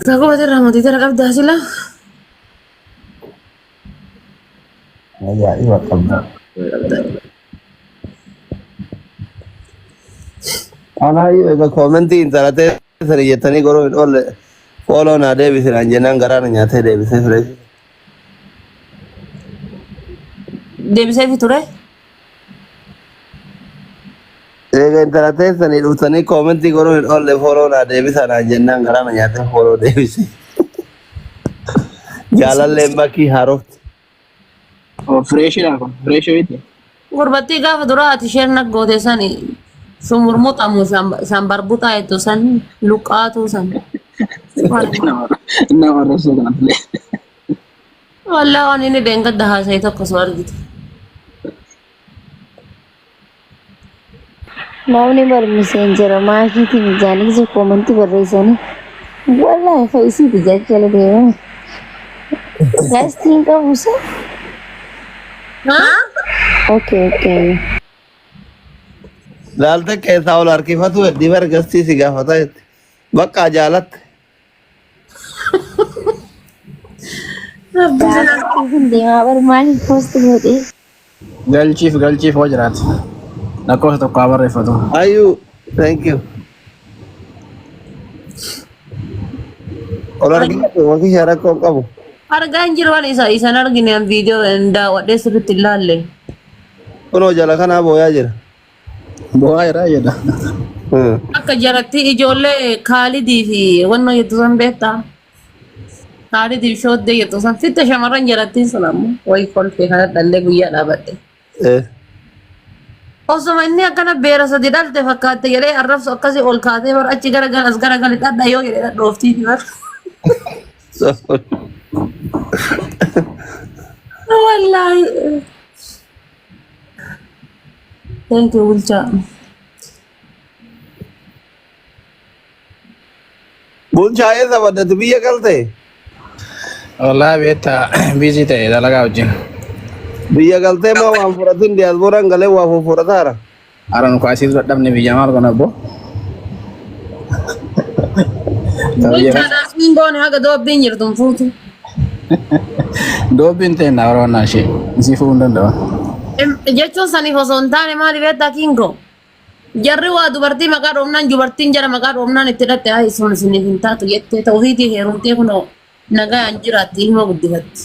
Kakuu irraa mootii tara qabdaa sila. Ajaa'iba qabda. Anaayyuu egaa koomentii intala teessani jettanii goruu hin oolle fooloo naa deebisinaan jennaan garaa na nyaatee deebisee ture. Deebiseefi ture. Egaa intala teessanii dhuftanii koomentii goruu hin oolle fooloo naa deebisanaan jennaan garaa na nyaatee fooloo deebise. Jaalalleen bakki haarofti. Oh, freeshidha kun. Freeshii miti. Gurbattii gaafa duraa ati isheen naggoote sani shumurmuxamu shambarbuxaa jettu san luqqaatuu san. Nama arrabsoo kanallee. Wallaa waan inni deengadda haasa'e tokko soo argite. Namni bar miseenjera maakiitiin ijaan ija koomantii barreessanii wallaahi fa isiiti jala deemame. Gaastiin qabu sa? Haa? Okay okay. Laalte keessaa ol harkifatu heddii bargastii si gaafata jetti. Bakka jaalatte. Gaafachuuf hin deemaa bar maaliif post godhee? Galchiif galchiif hoo jiraate. Lakkoofsa tokko haa barreeffatu. Ayyuu thank you. Ol harkifatu wakii rakkoo hin qabu. Argaa hin jiru waan isa isan argine an viidiyoo hin daawwadhee sirriitti hin laalle. Kunoo jala kanaa booyaa jira. Bu'aa jira jedha. Akka jaratti ijoollee Kaalidii fi wannoo jettu san beektaa? Kaalidii fi shooddee jettu san fitta shamarran jarattiin sun ammoo wayi kolfee kana dhallee guyyaa dhaabadhe. Osuma inni akkana beera sadi dhalte fakkaatte jedhee arrabsu akkasii ol kaatee bar achi garagal as garagali dhadha yoo jedhe dhadhooftiiti bar. Wallaahi. Thank you bulchaa. Bulchaa eessa baddati biyya galte? Wallaahi beektaa biizii ta'e dalagaa wajjin. Biyya galtee maa waan fudhatin diyaaspooraan galee waa fufudhataara. Hara nu kaasii dadhabne biyya maal kana abbo. Biyya kana Bulchaadhaaf hin goone haga doobbiin jirtu hin fuutu. doobbiin ta'e na warra ishee isii fuudhuu hin danda'u. Jechuun saniif osoo hin taane maali beektaa kiingo? Jarri waa dubartii maqaa dhoofnaan dubartiin jara maqaa dhoofnaan itti dhatte haa sun isiniif hin taatu jettee ta'u ofiitii heerumtee kunoo nagaan jiraatti ilma guddifatti.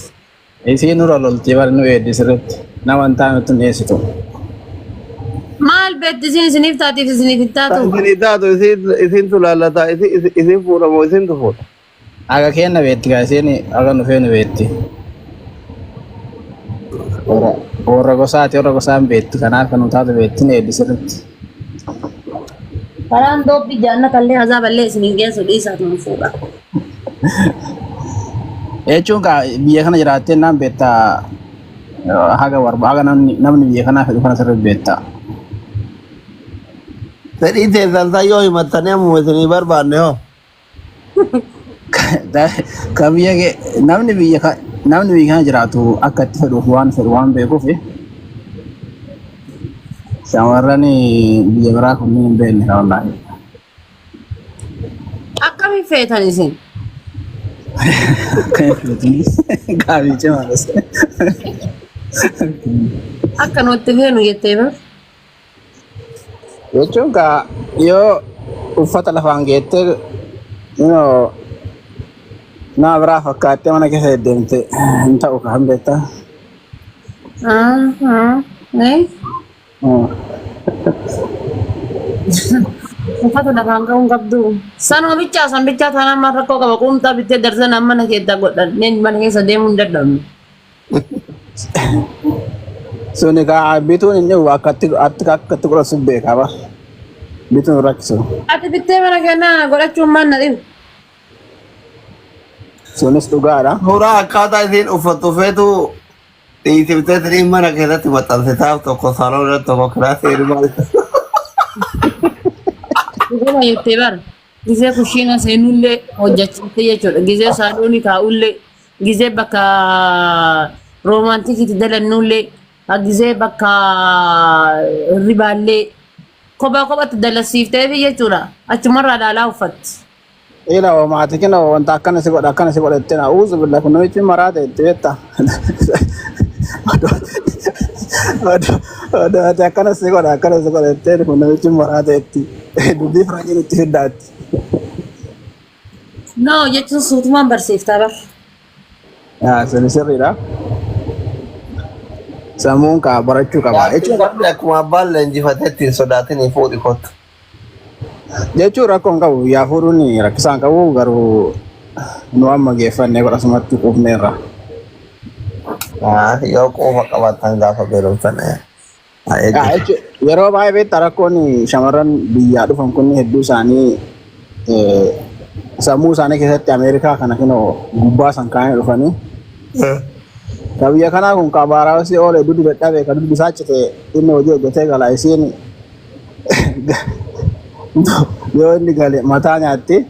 Isiin nurra loltii bari nu eeddi sirriitti. Nama hin taane nutti hin dhiyeessitu. Maal beekti isin isiniif taatiif isiniif hin taatu? Isinii taatu isintu laallata isin fuudha moo isintu fuudha? Aga keenna beetti gaa isiin aga nu feenu beetti. Warra gosaati warra gosaan beetti kanaaf kan nu taatu beetti nu eeddi sirriitti. Karaan doobbii jaannatallee azaaballee isiniin geessu dhiisaatu hin fuudha. Jechuun kaa biyya kana jiraattee naan beektaa haga warba haga namni namni biyya kanaa fedhu kana sirriitti beektaa. Fedhii teessan san yoo himattanii ammuma isinii barbaanne hoo? Ka biyya kee namni biyya namni biyya kana jiraatu akka itti fedhuuf waan fedhu waan beekuuf shamarran biyya biraa kunniin hin beekne wallaahi. Akkamiin feetan isin? Gaaffii cimaadha. Akka nutti feenu jettee bar. Jechuun kaa yoo uffata lafaan geettee you know, nama biraa fakkaattee mana keessa deddeemte hin ta'u kaa hin beektaa. Eh? Uffata lafaan ga'uun qabdu. Sanuma bichaa san bichaa taanaan maal rakkoo qaba quumxaa bittee darsana mana keessa godhan neen mana keessa deemuu hin dadhabne. Suni kaa bituun hin dhibu akkatti akka akkatti godhatu beekaa bara. Bituun hin rakkisu. Ati bittee mana kennaa godhachuun maal na dhibu? Sunis dhugaadha. Suuraa akkaataa isiin uffattu feetu dhiisiftee siriin mana keessatti maxxansitaaf tokko saloona tokko kilaasii ilmaa Dhuguma jettee bara. Gizee kushiina seenullee hojjechiiste jechuudha. Gizee saaloonii taa'ullee, gizee bakka roomaantikiitti dalannullee, gizee bakka hirribaallee kophaa kophatti dalasiifteefi jechuudha. Achumarraa ilaalaa uffatti. Ila maatii kina wanta akkana si godha akkana si godha jettee na uuzu billa kun namichi maraate itti beektaa. Odoo ati akkana si godha akkana si godha jettee kun namichi maraate itti dubbii firaanjiin itti fiddaatti. No jechuun suutumaan barsiiftaa bar. Yaa suni sirriidha. Sammuun kaa barachuu qaba. Jechuun rabbi akkuma abbaan leenjifatee ittiin sodaatinii fuudhi kottu. Jechuun rakkoo hin qabu. Yaa fuudhuun rakkisaa hin qabu garuu nu amma geeffannee godhasumatti quufneerra. Yoo quufa qabaattan gaafa beeloftan. Yeroo baay'ee beektaa rakkoon shamarran biyyaa dhufan kun hedduu isaanii sammuu isaanii keessatti Ameerikaa kana kinoo gubbaa san kaa'anii dhufanii. Ka biyya kanaa kun ka baaraawasii oole duddu dadhabe ka duddu isaa cite inni hojii hojjetee gala isiin yoo inni gale mataa nyaatti.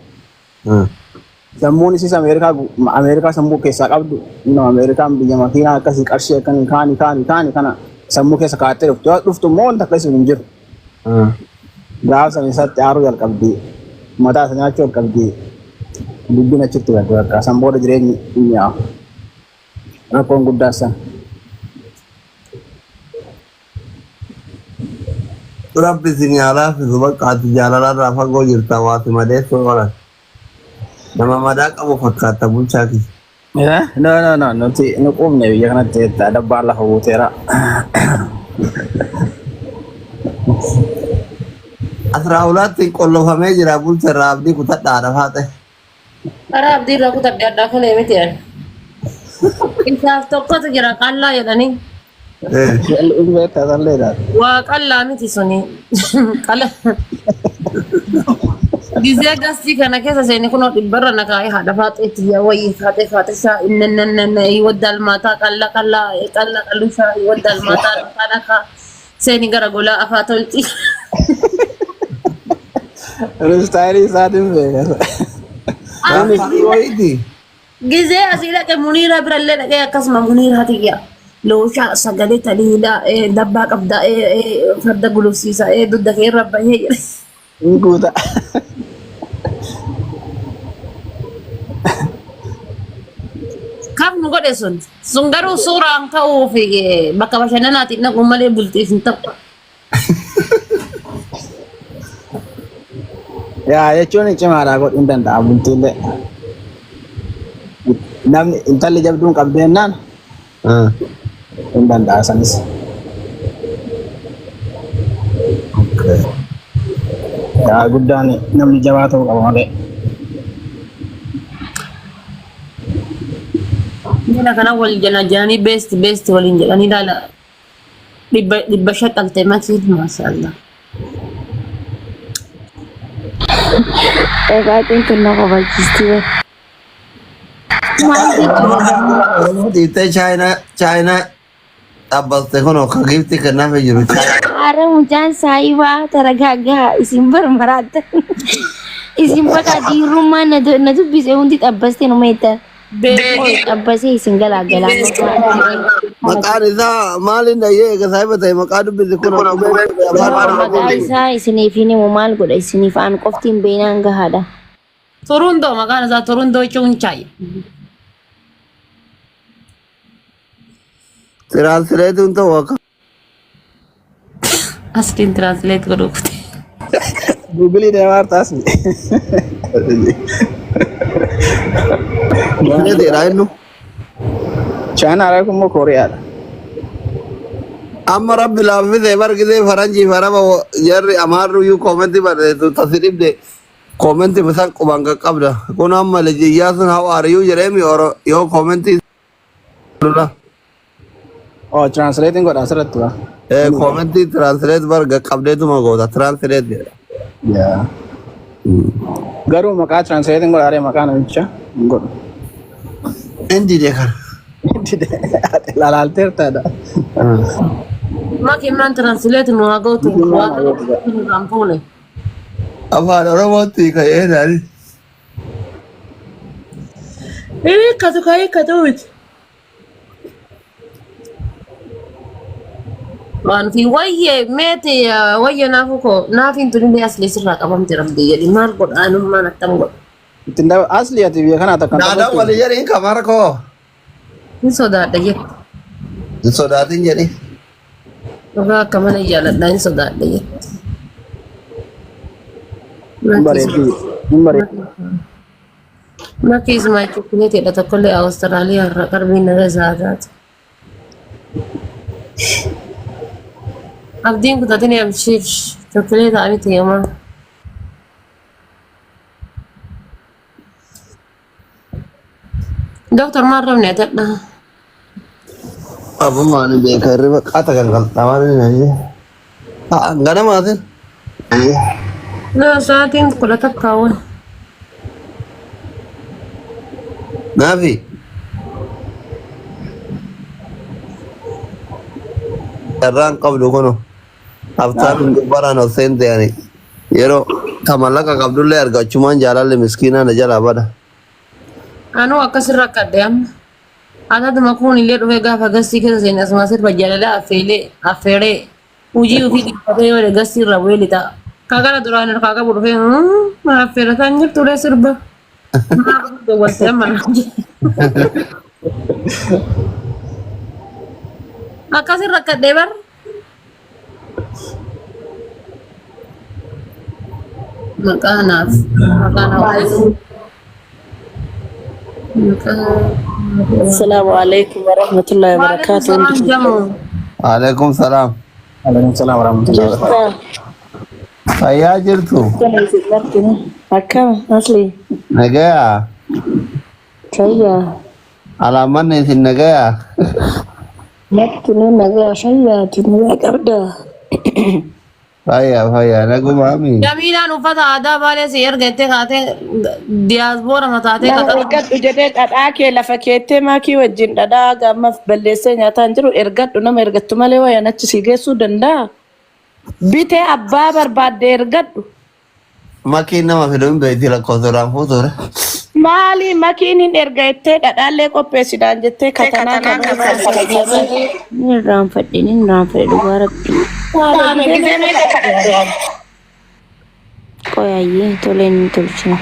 Sammuun isiis Ameerikaa Ameerikaa sammuu keessaa qabdu innoo Ameerikaan biyya makiinaa akkasii qarshii akkanii kaani kaani kaani kana sammuu keessa kaa'attee dhuftu. Yoo dhuftu immoo wanta akkasii hin jiru. Gaafa sana isatti aaruu jalqabdi. Mataa isa nyaachuu jalqabdi. Dubbiin achitti badde bakka. San booda jireenyi hin mi'aawu. Rakkoon guddaa san. Rabbi isin haa laaffisu bakka ati jaalalarraa fagoo jirta waati madeessuu oolan. Nama madaa qabu fakkaata bulchaa kiyya. No, no, no, nuti nu quufne biyya kanatti jetta dabbaan lafa buuteera. Asraa ulaatti qollofamee jira bulcha irraa abdii kutadhaa dafaa ta'e. Karaa abdii irraa kutadhe addaa kalee miti ani. Isaaf tokkotu jira qallaa jedhanii. Inni beektaa salleedha. Waa qallaa miti suni. Qala. Gizee gastii kana keessa seeni kunoo dhibbarra na kaa'ee haadha faaxeetti yaa wayii faaxee faaxee isaa innannannanna wadda almaataa qalla qallaa qalla qallusaa wadda almaataa dhaqaa dhaqaa seeni gara golaa afaa tolchi. Istaayilii isaatiin beeka. Gaafii wayiiti. Gizee asii dhaqe Muniiraa birallee dhaqee akkasuma Muniiraa tiyya. Looshaa sagalee taliilaa dabbaa qabdaa farda gulufsiisa dugda kee irra bahee jedhe. Hin guuta. Kam nu godhe sun. Sun garuu suuraan ka'uu fi bakka bashannanaatiin dhaqu malee bultiif hin ta'u. Yaa jechuun cimaadha godhuu hin danda'a bultiillee. Namni intalli jabduun qabdeennaan hin danda'a sanis. Yaa guddaan namni jabaa ta'uu qaba malee. Jala kana wal jala jalanii beesti beesti waliin jedhanii ilaala. Dhibba dhibba shaqqalte makiin maashaallah. Dhagaatiin tun na kofalchiisti bar. Maal jechuudha dammoo? Oromoo dhiittee Chaayinaa Chaayinaa dhaabbatte kun akka giiftii kennaaf jiru. Haara mucaan saayibaa taragaaggaa isin bar maraatta. Isin bakka dhiirummaa na na dubbise hundi xabbaste numa jettan. Beekii. Xabbasee isin galaagalaa. Maqaan isaa maaliin dhayyee eega saahiba ta'e maqaa dubbisi kun qubee afaan Maqaa Oromoo. isaa isiniif hin himu maal godha isiniif aan qofti hin beeknaan gahaadha. Turundoo maqaan isaa Turundoo Cuunchaay. Tiraansleetuun ta'u akka. Asliin translate godhuu kute. Guugilii deemaa jirta asli. Tiraansleeteedha innu. Chaayinaadha kun immoo Kooriyaadha. Amma rabbi laaffisee bargisee faranjii faraba jarri amaarru iyyuu koomentii barreessu tasi dhibde koomentii isaan quban qaqqabda. Kun amma liji Iyyaasuun how are you jedheemi yoo koomentii lula. Oh, translating godha asirratti ba. Koomentii translate bar qaqqabdeetuma goota translate jedha. Yeah. Garuu maqaa translating godha aree maqaa namicha hin godhu. Indi dee kana. Ilaalteertaadha. Maki maan translate nu haa gootu waa nurraan fuune. Afaan Oromootti ka'ee naani. Hiikkatu ka hiikkatu miti. Waan fi wayyee meeti wayye naafu koo naafiin tunillee asli sirraa qabamte rabbi jedhi maal godha anummaan attam godha. Ittiin asli ati biyya kanaa takkan Naa taphattu. dawwali jedhiin kamara koo. Hin sodaadha jette. Hin sodaatin jedhi. Dhugaa akka mana jaaladha hin sodaadha jette. Hin bareeddi. Hin bareeddi. Makki ismaa chukkuleetiidha tokkollee Awustiraaliyaa irraa qarbiin naga isaa taate. Abdiin kutatin abshiir chukkuleeta miti yooma. Doktor maal rabne atadha. Abbummaan beeka hirriba qaata gangalxamaan inni nyaayee. Ganamaatiin. Na sa'aatiin 11 awwan. Naafi. Carraan qabdu kunu. Haftaan gubbaraan ol seente ani. Yeroo ta mallaqa qabdullee argachumaan jaalalli miskiinaa na jalaa bada. Anuu akkasin rakkadhe amma. Ataduma kun illee dhufee gaafa gastii keessa seene asuma sirba jaalalaa affeelee affeeree hojii ofii dhiifatee yoo gastii irraa bu'ee lixa. Ka kana duraan harkaa qabu dhufee affeerataan jirtu ree sirba. Maaf dawwalte amma naan jedhe. Akkasin rakkadhe bar. Maqaa naaf. Maqaa naaf. Maqaa. Assalamu alaikum warahmatullahi Waalaikum wabarakatuh. salaam jamu. Alaikum salaam. Alaikum salaam warahmatullahi wabarakatuh. Jirta Fayyaa jirtu. akkana isin martinu akkam asli Nagayaa. fayyaa Alaamanni isin nagayaa. martinu nagaa fayyaa nagaa qabda. Fayyaa fayyaa nagumaami. Jamiilaan uffata aadaa baalee si ergattee kaatee diyaaspoora mataatee Nama qaxara. ergadhu jedhee dhadhaa kee lafa keettee maakii wajjin dhadhaa gaammaaf balleessee nyaataa hin jiru ergadhu nama ergattu malee wayaan achi si geessuu danda'a. Bitee abbaa barbaadde ergadhu. Makiin nama fidu hin beekti lakkoofsa irraan fuuture. Maali makiin hin erga jettee dhadhaallee qopheessidhaan jettee katanaa kana Ni irraanfadhe ni irraanfadhe dhugaa rabbii. Gisee meeqa kadhatte? Qoyaayyee tolee ni tolchina.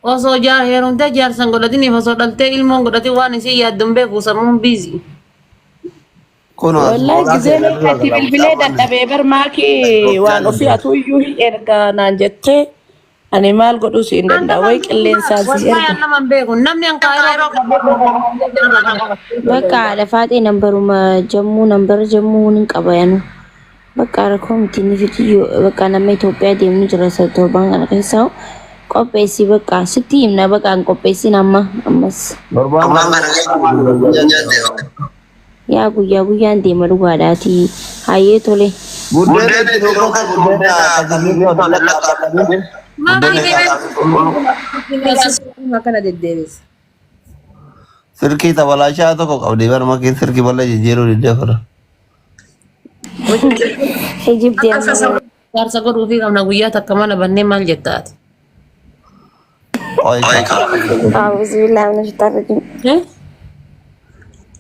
Osoo jaar heerumtee jaarsan godhatiniif osoo dhaltee ilmoon godhatin waan isii yaaddu hin beeku sammuun biizi. Kunoo as Wallahi mooraa gisee keenya meeqa dura itti gala bilbilee mucaa manni. dadhabee bar maakii waan ofii atuu iyyuu hin ergaa naan jettee ani maal godhuu si hin danda'a wayi qilleensaan si Wallahi erga. an nama hin beeku. Namni an kaayiroo Bakka haadha faaxee nambaruma jammuu nambara jammuu hin qaba yanu. Bakka rakkoo miti ni fiti bakka nama Itoophiyaa deemnu jira isa torban kana keessaa qopheessi bakka sitti himna bakka hin qopheessin amma ammas. Torbaan kana keessa Yaa guyyaa guyyaan deema dhugaadhaati hayyee tole. Buddeen itti tokko buddeena akkasii akkasii. Maal akkana deddeebisa. Silkii tabalaashaa tokko qabdi bara makiin silkii bal'aa jijjiiruu diddee fira. Ijibdi amma. Jaarsa godhuufii qabna guyyaa takka mana bannee maal jettaati? Oika. A'uuzubillahi mina shaytaani rajiim. Eh?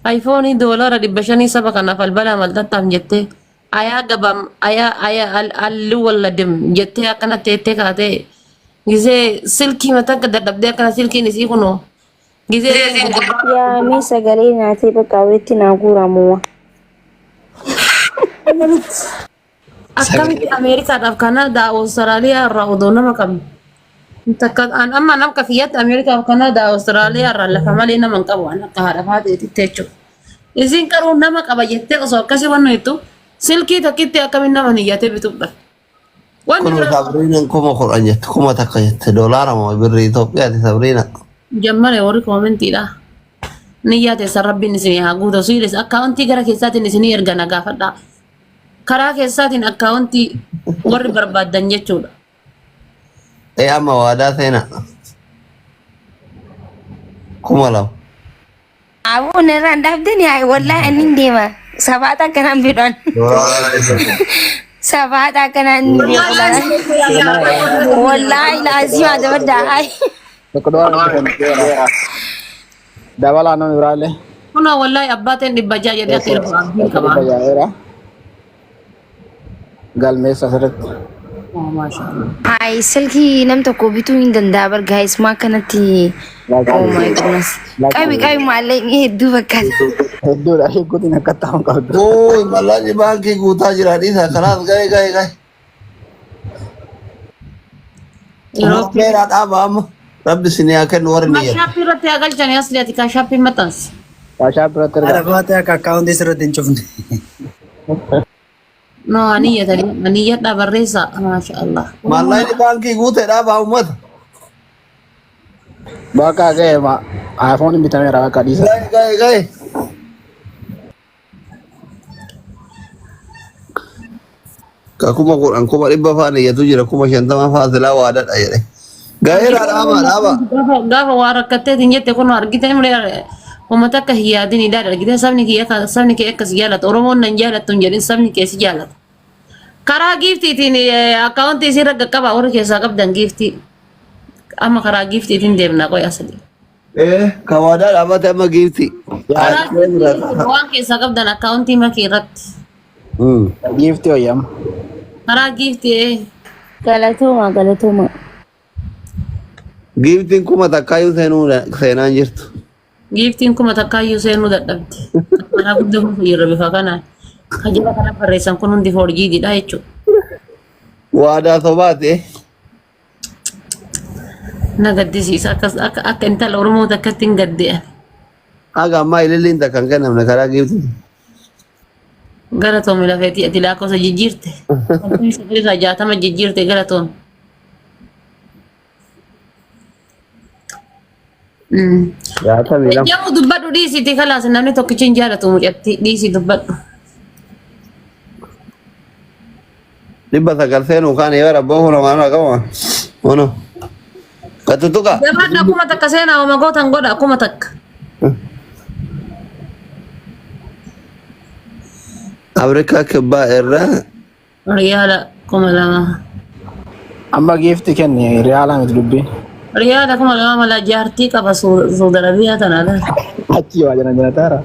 Ayfoonii doolara 500 saba kanaaf albalaa malxaxxaam jettee ayaa gabam ayaa ayaa alli walladim jettee akkana teettee kaatee gisee silkii mataa akka dadhabdee akkana silkiin isii kunoo gisee isiin Yaa mee sagalee nyaatee bakka walitti naa guuramuwa. Akkamitti Ameerikaadhaaf Kanaadaa Awustiraaliyaa irraa odoo nama qabne. Takka an amma nam kafiyyatti Ameerikaaf Kanaadaa Awustiraaliyaa irraa lafa malee nama hin qabu an akka haadha faateetitti jechuudha. Isin qaruu nama qaba jettee osoo akkasii wannu jettu silkii takkitti akkamiin nama niyyatee bituuf dhabe. Wanni Kun biraa Sabriinan 10,000 jette 1000 jette doolaara moo birrii Itoophiyaati Sabriina. Jammare warri koomentiidha. Niyyaa teessan rabbiin isinii haa guutu. Siiris akkaawuntii gara keessaatiin isinii erga na gaafadhaa. Karaa keessaatiin akkaawuntii warri barbaaddan jechuudha. Ee amma waadaa seena. 2000. Abuun irraan dhaabdani haa wallahi inni hin deema. Sabaata akkanaan bidhaan. Doolaara 100. Sabaata akkanaan hin beeku. Wallahi laazima dabaddaa. Ay. Tokko doolaara tokko dabalaa namni biraallee. Kunoo wallahi abbaateen 600 jedhee akka ergu abdiin Tokko qaba. 600 galmeessa asirratti. Maashaallah. Hayi silkii nam tokko bituu hin danda'a bar guys maa kanatti oh my goodness. Qabi qabi maallaqni hedduu fakkaata. Hedduudha shegguutiin akka ta'an qabdu. Ooy mallaqni baankii guutaa jira dhiisa kanaaf ga'e ga'e ga'e. Yeroo Dheeraa dhaaba amma rabbi isin haa kennu warri niyyatu. Kaashaappii irratti haa galchanii asli ati kaashaappii maxxansi. Kaashaa biratti ergaa. Arafaatee akka akkaawuntii sirratti hin cufne. No aniyyatanii aniyyadhaa barreessaa maasha Allah. Mallaqni baankii guutee dhaaba uummata. Bakka ga'e ma iPhone bitameera bakka dhiisa. Ga'e ga'e ga'e. Ka 10,000 100,000 fa'aa niyyatu jira 50,000 fa'aa silaa waadadha jedhe. Ga'eera dhaaba dhaaba. Gaafa waa rakkatteetiin jette kun argite malee uummata akka hin yaadin ilaali argite sabni kiyya sabni kee akkas jaalata Oromoon nan jaalattu hin jedhin sabni kee si jaalata. Karaa giiftiitiin akkaawuntii isiirra qaqqabaa warri keessaa qabdan giiftii. Amma karaa giiftiitiin deemna qoy asli. Eh ka waadaa dhaabate amma giifti. Karaa giiftiitiin waan keessaa qabdan akkaawuntii makii irratti. Giiftii wayyama. Karaa giiftii Galatooma galatooma. Giiftiin 1000 iyyuu seenuu seenaan jirtu. Giiftiin 1000 iyyuu seenuu dadhabdi. Karaa guddaa kun irra bifa kanaan. Kan jala kana barreessan kun hundi foorjiididha jechuudha. Waadaa sobaate. Na gaddisiisa akkas akka akka intala Oromoo takkatti hin gadde'an. Haga ammaa ililliin takka hin kennamne karaa giiftii. Galatoomi lafeetii ati lakkoofsa jijjiirte. 59 irraa 60 jijjiirte galatoomi. 62. Jamu dubbadhu dhiisiiti kalaas namni tokkichi hin jaalatu mucatti dhiisii dubbadhu. 900 seenuu kaan yoo rabboo kun waan qaba. Ono. Katutuka. Jabaadha 1000 seenaa oma gootan godha 1000. Afrikaa kibbaa irraa Riyaala 2000. Amma giiftii kenni riyaalaa miti dubbiin. Riyaala 2000 mala jaartii qaba Suudi Arabiyaa tana laala. Achi waa jana jana taara.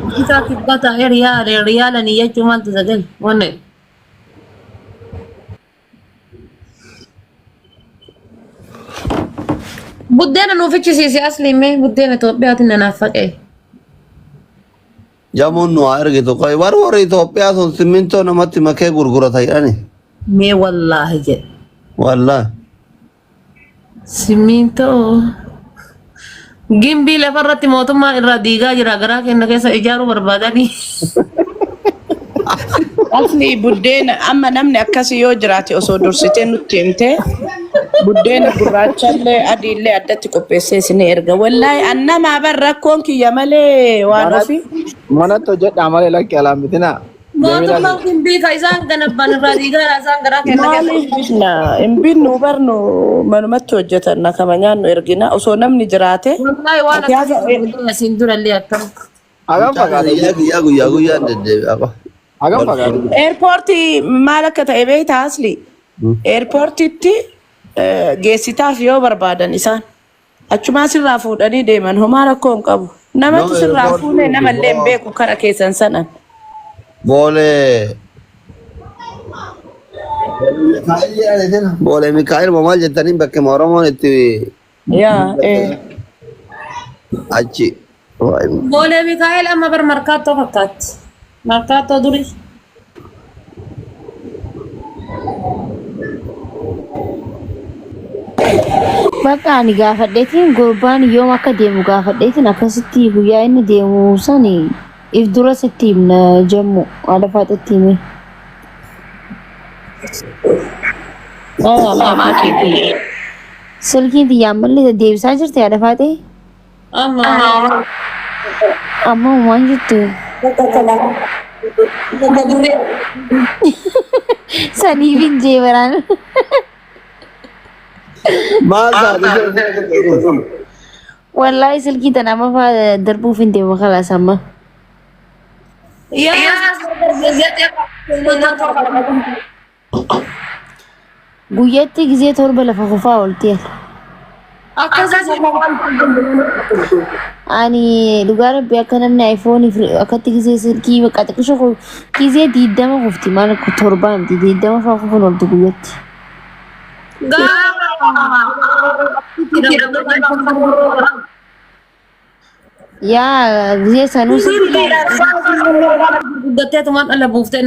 Afrikaa kibbaa taa'ee riyaala riyaala niyyachuu maaltu sagal wanne. Buddeena nuuf fichisiisi asli mee buddeena Itoophiyaatiin na naaf faqee. Jamuun nu haa ergitu. Qoy warri warri Itoophiyaa sun simmintoo namatti makee gurgurata jedhani. Mee wallaahi jedhe. Wallaahi. Simmintoo. Gimbii lafarratti mootummaan irraa diigaa jira garaa keenya keessa ijaaruu barbaadanii. Asli buddeena amma namni akkasii yoo jiraate osoo dursitee nutti himte buddeena gurraachallee adiillee addatti qopheessee isin erga. Wallaahi annamaa bar rakkoon kiyya malee waan ofii. Manatti hojjedhaa malee lakki alaan bitinaa. Mootummaan gimbii ka isaan ganabban irraa diigaa isaan garaa keenya keessa. Maaliif bitna? Hin binnu barnu manumatti hojjetanna kama nyaannu ergina osoo namni jiraate. Wallaahi waan Ati haga akkasii asiin durallee akkam. Hagam fagaata? Guyyaa guyyaa guyyaa guyyaan deddeebi'a. qoy. Hagam fagaata? Eerpoortii maal akka ta'e beektaa asli? Eerpoortiitti geessitaaf yoo barbaadan isaan achumaa sirraa fuudhanii deeman homaa rakkoo hin qabu. Namatu No, sirraa airport fuune namallee hin miti. beeku kara keessan sanan. Boolee. Mikaa'el jedhani sina. Boolee Mikaa'el moo maal jettaniin bakka Oromoon itti Yaa ee. achi. Boolee Mikaa'el amma bar markaattoo fakkaatti. Markaattoo durii. Bakka ani gaafadheetiin gurbaan yoom akka deemu gaafadheetiin akkasitti guyyaa inni deemu sani if dura sitti himna jemmu haadha faaxetti hime. Silkiin tiyya ammallee deebisaa jirti haadha faaxee? Amma Amma waan jettu saniif hin jee baraan. Maal taate? Wallaahi silkii tana amma faa darbuuf hin deemu kalaas amma. Yaa Guyyatti gizee 7 lafa kufaa oolti. Akkasii Ani dhugaa rabbi akka namni iPhone akkatti gisee silkii bakka xiqqisho gisee 20 kufti maal torbaa miti 20 fa'aa kufuun ooltu guyyatti. Yaa gisee sanuu silkii Guddattee tumaan dhala buuftee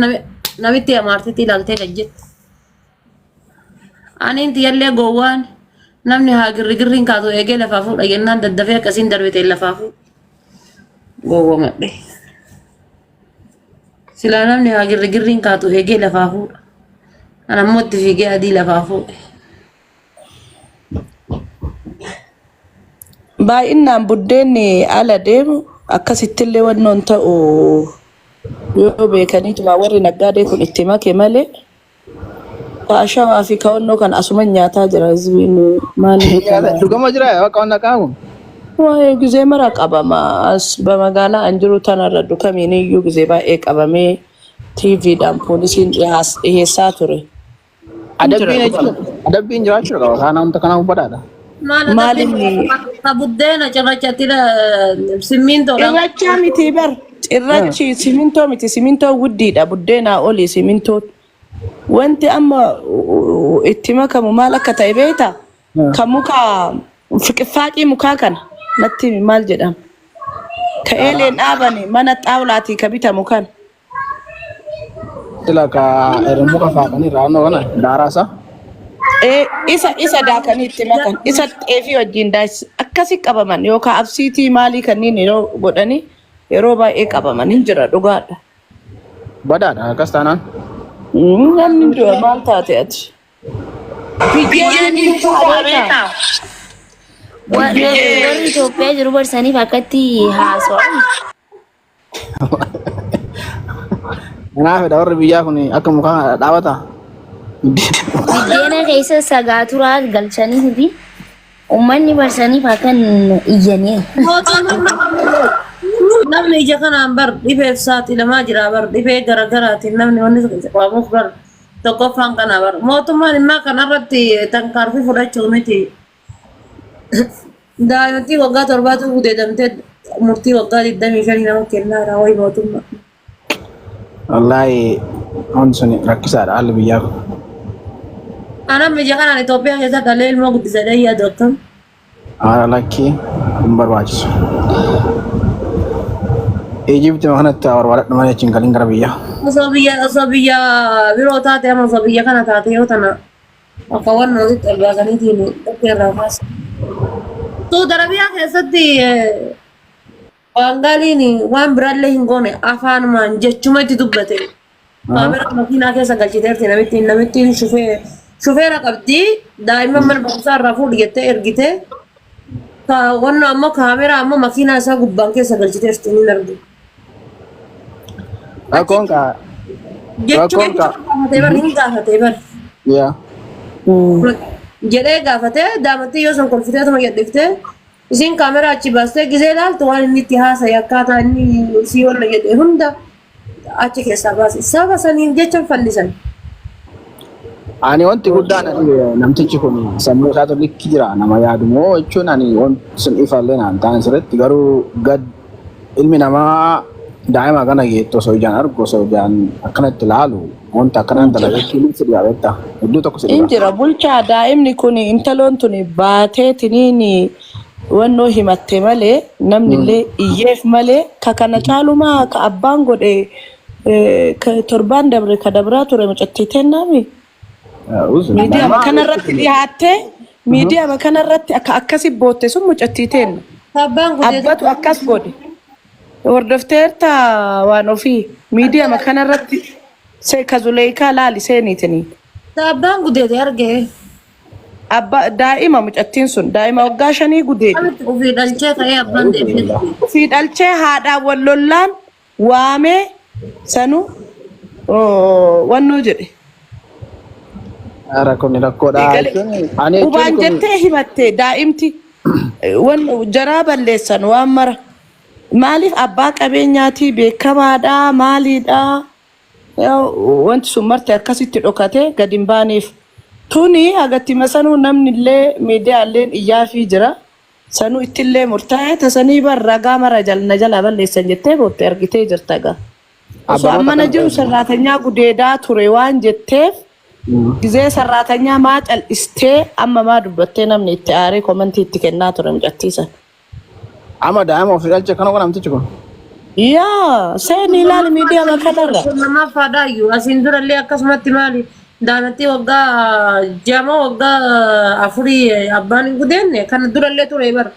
namitti amaartitti ilaaltee gad jette. Aniin tiyyallee gowwaan namni haa girrigirriin kaatu eegee lafaa fuudha jennaan daddafee akkasiin darbite lafaa fuudha. Gowwamadhe. Silaa namni haa girrigirriin kaatu eegee lafaa fuudha. Ana immoo itti fiigee adii lafaa fuudhe. Baay'inaan buddeenni ala deemu akkasittillee wannoon ta'u yoo beekaniituma warri naggaadee kun itti make malee Ka ashawaa fi kawannoo kan asuma nyaataa jira hizbiin maaliif kana Dhugama jira bakka waan dhaqaa kun. Waa'ee gizee mara qabama as magaalaa an jiru tanarra dukamiin iyyuu gizee baay'ee qabamee TVdhaan poolisiin dhiyeessaa ture. Hin jira Adabbiin dhugama. jechuun adabbiin jiraachuu qaba. Kaana wanta kana hubataadha. Maal Maal adabbiin inni ka buddeena cirrachatti simmiintoodhaan Cirrachaa miti bar cirrachi simintoo miti simintoo guddiidha buddeenaa olii simintoo Wanti amma itti makamu maal akka ta'e beektaa? Kan muka fiqiffaaqii mukaa kana natti himi maal jedhama? Ka eeleen dhaabani mana xaawulaatii ka bitamu kana. Sila ka muka faaqanii raannoo kana daaraa isaa. Ee, isa isa daakanii itti makan isa xeefii wajjin daas akkasi qabaman yookaan absiitii maalii kanneen yeroo godhanii yeroo baay'ee qabaman hin jira dhugaadha. Badaadha akkas taanaan. Namni du'a maal taate ati? Biyyeen hin beekaa? Warri Itoophiyaa jiru barsaniif akkatti haasa'u. Kanaafidha warri biyyaa kun akka mukaa dhaabata. Biddeena keessa sagaaturaa galchanii fi Uummanni barsaniif akkan iyyanii. Namni ija kanaan bar dhibeef saaxilamaa jira bar dhibee garaagaraatiin namni wanni waamuuf bar tokkoffaan kana bar mootummaan immaa kanarratti tankaarfii fudhachuu miti. Daa'imatti waggaa torbaatu gudeedamtee murtii waggaa 25 nama kennaa jira wayi mootummaa. Wallaahi wanti sun rakkisaadha haalli biyyaa kun. Anam biyya kanaan Itoophiyaa keessa dhalee ilmoo guddisadhee yaadu akkam. Haala lakkii hin barbaachisu. Ijipti kanatti haa barbaadadhu malee achiin galin gara biyyaa. Osoo biyya biroo taate amma osoo biyya kana taate yoo tana akka waan nuti ol baasaniitiin dhukkee irraa kaasa. Suudi Arabiyaa keessatti Waangaaliin waan biraallee hin goone afaanumaan jechuma itti dubbate. Kaamera makiinaa keessa galchiteerti namittiin shufeera qabdi daa'imman mana barumsaa irraa fuudhi jettee ergite. Wanno ammoo kaameraa ammoo makiinaa isaa gubbaan keessa galchiteerti ni argu. Rakkoon kaa Jechuma rakkoon kaa gaafatee bar hin gaafatee bar. yaa Jedhee gaafatee daamattii yoo san kolfitee tuma jedhiftee Isiin kaameraa achi baastee gizee ilaaltu waan inni itti haasa'e akkaataa inni isii walla jedhe hunda achi keessaa baase. Saba saniif jecha fannisan. Ani wanti guddaan ani namtichi kun sammuu isaatu likki jira nama yaadu moo jechuun ani wanti sun ifallee naan taane sirriitti garuu gad ilmi namaa daa'ima kana geettu osoo ijaan argu osoo ijaan akkanatti ilaalu wanta akkanaan Injira. dalagaa si dhiba beektaa hedduu tokko si In dhiba. jira bulchaa daa'imni kun intaloon tun baatee tiniin wannoo himatte malee namni illee iyyeef malee ka kana caalumaa ka abbaan godhe ka torbaan dabre ka dabraa ture mucattii tennaami. Miidiyaama kanarratti dhiyaattee miidiyaama kanarratti akka akkasi bootte sun mucattii teenna. Abbaan gudeedu. Abbatu akkas godhe. Hordofteerta waan ofii miidiyaama kanarratti se ka Zuleeyikaa laali seeniitini. Abbaan gudeede argee. Abba daa'ima mucattiin sun daa'ima waggaa 5 gudeede. Akkamitti ofii dhalchee ka'ee abbaan deebi'ee. Ofii dhalchee haadhaan wal lollaan waamee sanu wannoo jedhe. Rakkoon rakkoodha Eegale. jechuun ani jechuun Qubaan kun jettee himatte daa'imti wan jaraa balleessan waan mara. Maaliif abbaa qabeenyaatii beekamaadha maaliidha wanti sun marti akkasitti dhokatee gad hin baaneef. Tuni hagatti masanuu namni illee miidiyaaleen iyyaafii jira. Sanuu ittillee murtaa'e tasanii bar ragaa mara na jalaa balleessan jettee bootte argitee jirta gaa. Osoo Barnoota ammana kam jiru sarraatanyaa gudeedaa ture waan jetteef gizee sarraatanyaa maa cal'istee amma maa dubbattee namni itti aaree komantii itti kennaa ture mucattii sana. Amma daa'ima ofii dhalche kana kun namtichi kun. Yaa seeni ilaali miidiyaa kanarra. Lammaffaadhaayyuu asiin durallee akkasumatti maali daalattii waggaa jaama waggaa afurii abbaan hin gudeenne kana durallee ture bara.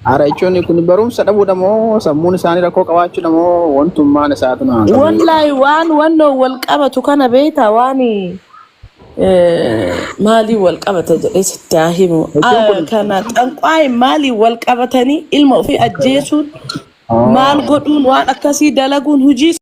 Haara jechuun kun barumsa dhabuudha moo sammuun isaanii rakkoo qabaachuudha moo wantummaan isaatu na qabu. Wallaahi waan wannoo wal qabatu kana beektaa waan maaliin wal qabata jedhee sitti haa himu. Jechuun kun Kana xanqwaayin maaliin wal qabatanii ilma ofii ajjeesuun maal godhuun waan akkasii dalaguun hojii